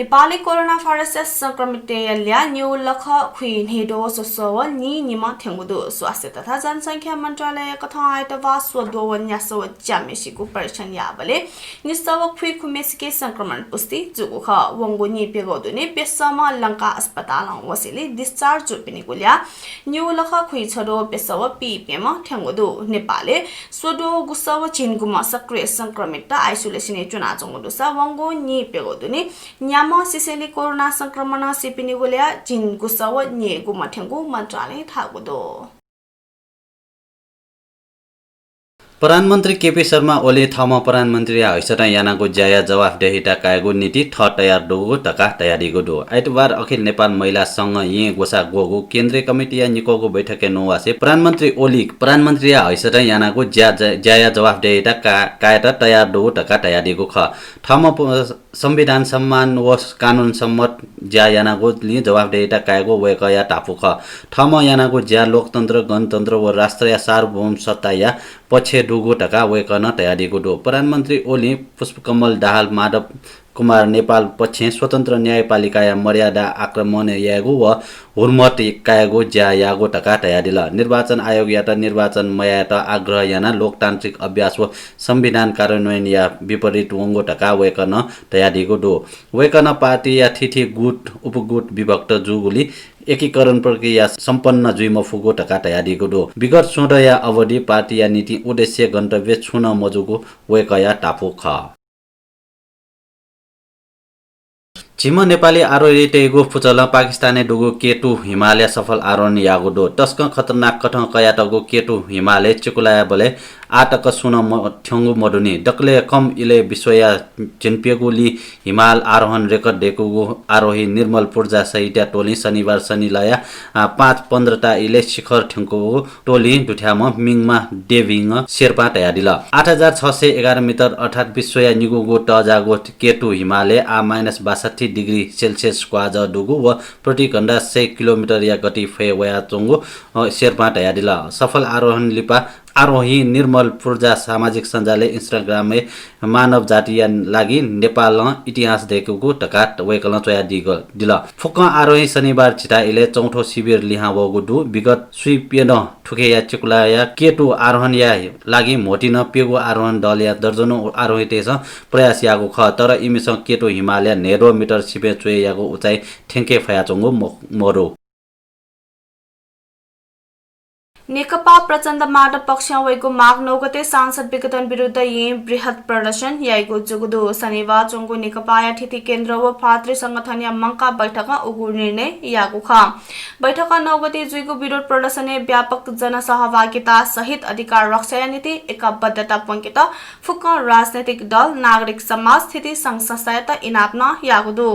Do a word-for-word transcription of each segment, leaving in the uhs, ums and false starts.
नेपालय् कोरोना भाइरसया संक्रमितया ल्याः निगू लख खुइन्हय्द्वः व स्वद्वः व नीनिम्ह थ्यंगु दु। स्वास्थ्य तथा जनसंख्या मन्त्रालयया कथं आइतबाः स्वद्वः व न्यासः व ज्याम्हेसिगु परीक्षण याःबलय् निसः व खुइखुम्हेसिके संक्रमण पुष्टि जूगु खः। वंगु नीप्यघौ दुने प्यसःम्ह लंका अस्पतालं वसेलय् discharge जूपिनिगु ल्याः निगू लख खुइछद्वः व प्यसः व पीप्यम्ह थ्यंगु दु। नेपालय् स्वद्वः व गुसः व झिंगुम्ह सक्रिय संक्रमित isolation-य् च्वनाच्वंगु दुसा वंगु नीप्यघौ दुने न्याम्ह सिसेंलि कोरोना संक्रमणं सीपिनिगु ल्याः झिंगुसः व नीगुम्ह थ्यंगु मन्त्रालयं धाःगु दु। प्रधानमन्त्री केपी शर्मा ओलीं थःम्हं प्रधानमन्त्रीया हैसियतं यानागु ज्याया जवाफदेहिता कायेगु निंतिं थः तयार दुगु धकाः धयादीगु दु। आइतबार अखिल नेपाल महिला संघ येँ ग्वसाः ग्वःगु केन्द्रीय कमिटीया निक्वःगु बैठकय् न्ववासे प्रधानमन्त्री ओली प्रधानमन्त्रीया हैसियतं यानागु ज्या, ज्याया जवाफदेहिता का-, कायेत तयार दुगु धकाः धयादीगु खः। थःम्हं प-, संविधान सम्मान व कानून सम्मत ज्या यानागुलिं जवाफदेहिता कायेगु वय्कःया धापू खः। थःम्हं यानागु ज्या लोकतन्त्र, गणतन्त्र व राष्ट्रया सार्वभौम सत्ताया पक्षय् दुगु धकाः वय्कलं धयादीगु दु। प्रधानमन्त्री ओलीं पुष्पकमल दाहाल, माधव कुमार नेपाल पक्षं स्वतन्त्र न्यायपालिकाया मर्यादा आक्रमण यायेगु व हुर्मत कायेगु ज्या याःगु धकाः धयादिल। निर्वाचन आयोगयात निर्वाचन मयायेत आग्रह यानाः लोकतान्त्रिक अभ्यास व संविधान कार्यान्वयनया विपरीत वंगु धकाः वय्कलं धयादीगु दु। वय्कलं पार्टीया थीथी गुट, उपगुट विभक्त जूगुलिं एकीकरण प्रक्रिया सम्पन्न जुइमफुगु धकाः धयादीगु दु। विगत सोह्रया अवधि पार्टीया निंतिं उद्देश्य गन्तव्य छुं नं मजूगु वय्कःया धापू खः। झिम्ह नेपाली आरोहीतय्गु पुचलं पाकिस्तानय् दुगु केतु हिमालय् सफल आरोहण याःगु दु। तसकं खतरनाक कथं कयातःगु केतु हिमालय् चिकुलायाबलय् आः तक सुं नं म-, थ्यंगु मदुनि। दकलय् कम इलय् विश्वया झिंप्यंगुलि हिमाल आरोहण record दय्कूगु आरोही निर्मल पुर्जा सहितया टोलीं शनिबार सनिलया, आ, पाँच पन्ध्रता इलय् शिखर थ्यंकूगु टोलीं दुथ्याःम्ह मिङमा देविङ शेर्पां धयादिल। आठ हजार छ सय एघार मिटर अर्थात् विश्वया निगूगु तःजाःगु केतु हिमालय् आः minus बासठी degree Celsius क्वाःजः दुगु व प्रति घण्टा सय किलोमिटरया गति फय् वयाच्वंगु, अ, शेर्पां धयादिल। सफल आरोहण लिपा आरोही निर्मल पुर्जा सामाजिक सञ्जालय् Instagram-य् मानव जातिया लागि नेपालं इतिहास दय्कूगु धकाः वय्कलं च्वयादीगु दिल। फुक्कं आरोही शनिबार झिता इलय् चौथो शिविर लिहां वःगु दु। विगत स्वीप्यदँ थुखेया चिकुलाया केतु आरोहणया लागि म्होतिं प्यंगू आरोहण दलया दर्जनौं आरोहीतय्सं प्रयास याःगु खः, तर इमिसं केतु हिमालय् न्हय्द्वः मिटर सिबें च्वय् याःगु उचाइ थ्यंके फयाच्वंगु म-, मदु। नेकपा प्रचण्ड माधव पक्षं वइगु माघ नौ गते सांसद विघटन विरुद्ध येँ बृहत् प्रदर्शन याइगु जूगु दु। शनिबार च्वंगु नेकपाया थीथी केन्द्र व भातृ संगठनया मंकाः बैठकं उगु निर्णय याःगु खः। बैठकं नौ गते जुइगु विरोध प्रदर्शनय् व्यापक जनसहभागिता सहित अधिकार रक्षाया निंतिं एकबद्धता प्वंकेत फुक्कं राजनैतिक दल, नागरिक समाज, थीथी संघ संस्थायात इनाप नं याःगु दु।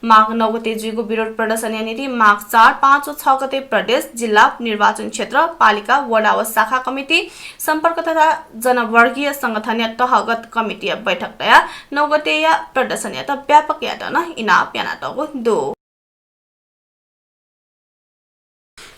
माघ नौ गते जुइगु विरोध प्रदर्शनया निंतिं माघ चार, पाँच व छ गते प्रदेश, जिल्ला, निर्वाचन क्षेत्र, पालिका, वडा व शाखा कमिटी, सम्पर्क तथा जनवर्गीय संगठनया तहगत कमिटीया बैठक तयाः नौ गतेया प्रदर्शनयात व्यापक यायेत नं इनाप यानातःगु दु।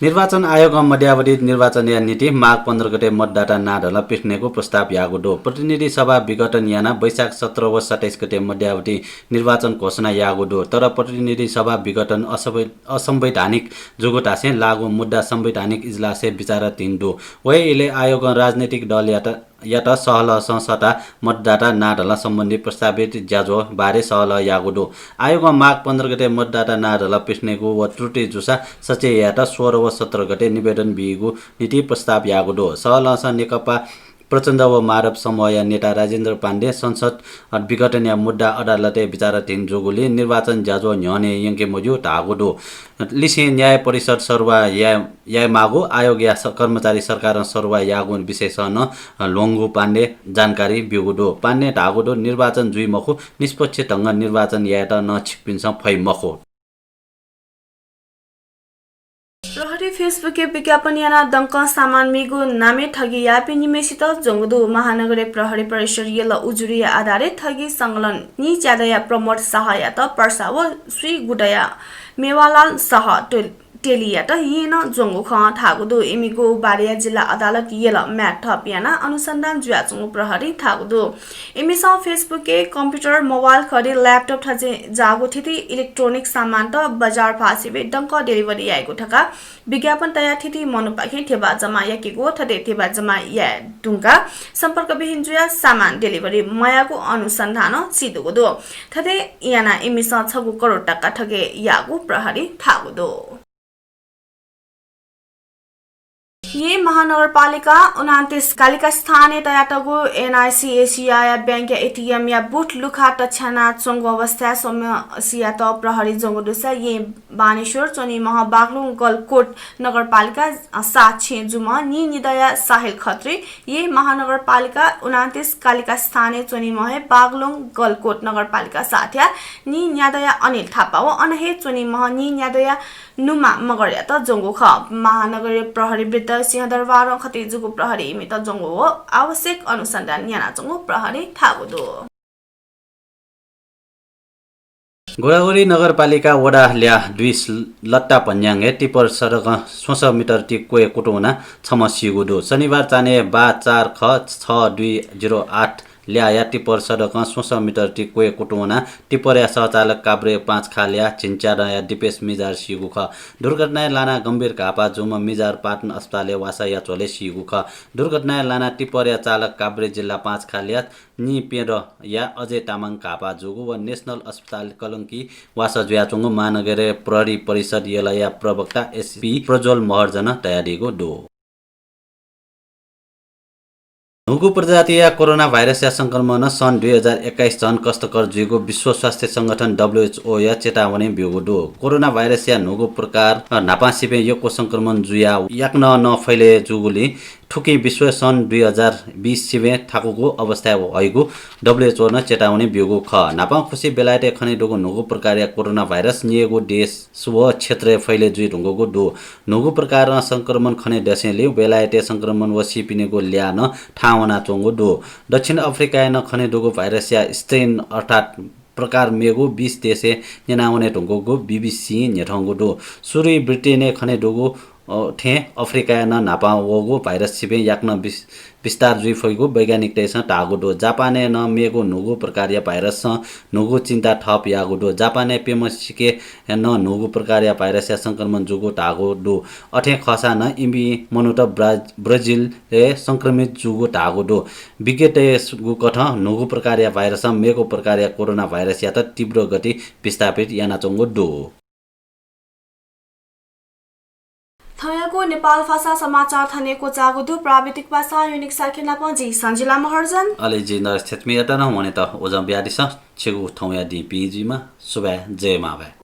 निर्वाचन आयोगं मध्यावधि निर्वाचनया निंतिं माघ पन्ध्र गते मतदाता नां ढलं पिथनेगु प्रस्ताव याःगु दु। प्रतिनिधि सभा विघटन यानाः वैशाख सत्र व सत्ताइस गते मध्यावधि निर्वाचन घोषणा याःगु दु। तर प्रतिनिधि सभा विघटन असंवै-, असंवैधानिक जूगु धासें लाःगु मुद्दा संवैधानिक इजलासय् विचाराधीन दु। वहे इलय् आयोगं राजनैतिक दलयात यात सहलहसं सःताः मतदाता नां ढलं सम्बन्धी प्रस्तावित ज्याझ्वः बारे सहलह याःगु दु। आयोगं माघ पन्ध्र गते मतदाता नां ढलं पिथनेगु व त्रुटि जूसा सच्यायेत सोह्र व सत्र गते निवेदन बीगु निंतिं प्रस्ताव याःगु दु। सहलहसं नेकपा प्रचण्ड व माधव समूहया नेता राजेन्द्र पाण्डे संसद विघटनया मुद्दा अदालतय् विचाराधीन जूगुलिं निर्वाचन ज्याझ्वः न्ह्यःने यंके मज्यू धाःगु दु। लिसें न्याय परिषद सरुवा याये यायेमाःगु आयोगया स-, कर्मचारी सरकारं सरुवा याःगु विषयसं नं ल्वंगु पाण्डे जानकारी ब्यूगु दु। पाण्डें धाःगु दु, निर्वाचन जुइ मखु, निष्पक्ष ढंगं निर्वाचन यायेत नं छिकपिन्सं फइ मखु। प्रहरी Facebook-य् विज्ञापन यानाः दंकं सामान मीगु नामय् ठगी याःपिं निम्हय्सित ज्वंगु दु। महानगरीय प्रहरी परिसर यल उजुरीया आधारय् ठगी संकलन नीच्यादँया प्रमोद शाहयात पर्सा व स्वीगुदँया मेवालाल शाह, टोल-, टेलीयात येँ नं ज्वंगु खँ धाःगु दु। इमिगु बारेया जिल्ला अदालत यल म्याद थप यानाः अनुसन्धान जुयाच्वंगु प्रहरी धाःगु दु। इमिसं Facebook-य् कम्प्युटर, मोबाइल घडी, ल्यापटप थज्याःगु थीथी इलेक्ट्रोनिक सामानत बजार भासिबे दंक delivery याइगु धकाः विज्ञापन तयाः थीथी मनूपाखें धिबा जमा याकेगु, थथे धिबा जमा याये धुंकाः सम्पर्कविहीन जुयाः सामान delivery मयाःगु अनुसन्धानं सीदुगु दु। थथे यानाः इमिसं छगू करोड तका थगे याःगु प्रहरी धाःगु दु। येँ महानगरपालिका उनान्तिस कालिका स्थानय् तयातःगु एनआइसिएसियाया बैंकया एटिएमया बुथ लुखा तछ्यानाच्वंगु अवस्थाय् स्वम्हसियात प्रहरी ज्वंगु दुसा येँ बानेश्वर च्वनीम्ह बागलुङ गलकोट नगरपालिका सात छेँ जूम्ह नीनिदँया साहिल खत्री, येँ महानगरपालिका उनान्तिस कालिका स्थानय् च्वनीम्ह हे बागलुङ गलकोट नगरपालिका सातया नीन्यादँया अनिल थापा व अन हे च्वनीम्ह नीन्यादँया नुमा मगरयात ज्वंगु खः। महानगरीय प्रहरी वृद्ध सिंहदरबारं खत्री जूगु प्रहरी इमित ज्वंगु व आवश्यक अनुसन्धान यानाच्वंगु प्रहरी धाःगु दु। गोदावरी नगरपालिका वडा ल्याः दुई लत्ता भन्याङय् टिप्पर सडकं स्वसः मिटर ति क्वय् कुतुं वनाः छम्ह सीगु दु। शनिबार चान्हय् बा चार ख छ दुई जिरो आठ ल्याःया टिप्पर सडकं स्वसः मिटर ति क्वय् कुतुं वनाः टिप्परया सहचालक काभ्रे पाँचखालया झिंच्यादँया दिपेश मिजार सीगु खः। दुर्घटनाय् लानाः गम्भीर घाःपाः जूम्ह मिजार पाटन अस्पतालय् वासः याः झ्वलय् सीगु खः। दुर्घटनाय् लानाः टिप्परया चालक काभ्रे जिल्ला पाँचखालया नीप्यदँया अजय तामाङ घाःपाः जूगु व नेशनल अस्पताल कलंकी वासः जुयाच्वंगु महानगरीय प्रहरी परिषद यलया प्रवक्ता एसपी प्रज्वल महर्जनं धयादीगु दु। न्हूगु प्रजातिया कोरोना भाइरसया संक्रमणं सन् दुई हजार एक्काइस झन कष्टकर जुइगु विश्व स्वास्थ्य संगठन, डब्ल्युएचओया चेतावनी ब्यूगु दु। कोरोना भाइरसया न्हूगु प्रकार न्हापां सिबें यक्व संक्रमण जुयाः याकनं नं फैले जूगुलिं थुकिं विश्वय् सन् दुई हजार बिस सिबें थाकुगु अवस्थाय् हइगु डब्ल्युएचओनं चेतावनी ब्यूगु खः। न्हापांखुसि बेलायतय् खनेदुगु न्हूगु प्रकारया कोरोना भाइरस निगू देश व क्षेत्रय् फैले जुइ धुंकूगु दु। न्हूगु प्रकारं संक्रमण खनेदसेंलि बेलायतय् संक्रमण व सीपिनिगु ल्याः नं थाहां वनाच्वंगु दु। दक्षिण अफ्रिकाय् नं खनेदुगु भाइरसया strain अर्थात् प्रकार मेगु बीस देशय् न्यनावने धुंकूगु बीबीसीं न्ह्यथंगु दु। सुरुइ ब्रिटेनय् खनेदुगु, अ, थें अफ्रिकाय् नं न्हापां वःगु भाइरस सिबें याकनं बिस-, बिस्तार जुइ फइगु वैज्ञानिकतय्सं धाःगु दु। जापानय् नं मेगु न्हूगु प्रकारया भाइरसं न्हूगु चिन्ता थप याःगु दु। जापानय् प्यम्ह सिके नं न्हूगु प्रकारया भाइरसया संक्रमण जूगु धाःगु दु। अथें खःसा नं इमि मनूत ब्रा-, ब्राजिलय् संक्रमित जूगु धाःगु दु। विज्ञतय्गु कथं न्हूगु प्रकारया भाइरसं मेगु प्रकारया कोरोना भाइरसयात तीव्र गति विस्थापित यानाच्वंगु दु। थौंयागु नेपाल भाषा समाचार थन हे क्वचाःगु दु। प्राविधिक पासा युनिक साकेनापं जि सञ्जिला महर्जन। अले जि नरेश क्षेत्रीयात नं वनेत उजं बियादिसँ। छिगु थौंया दिं पिं जुइमा। सुभाय्, जय मांभाय्।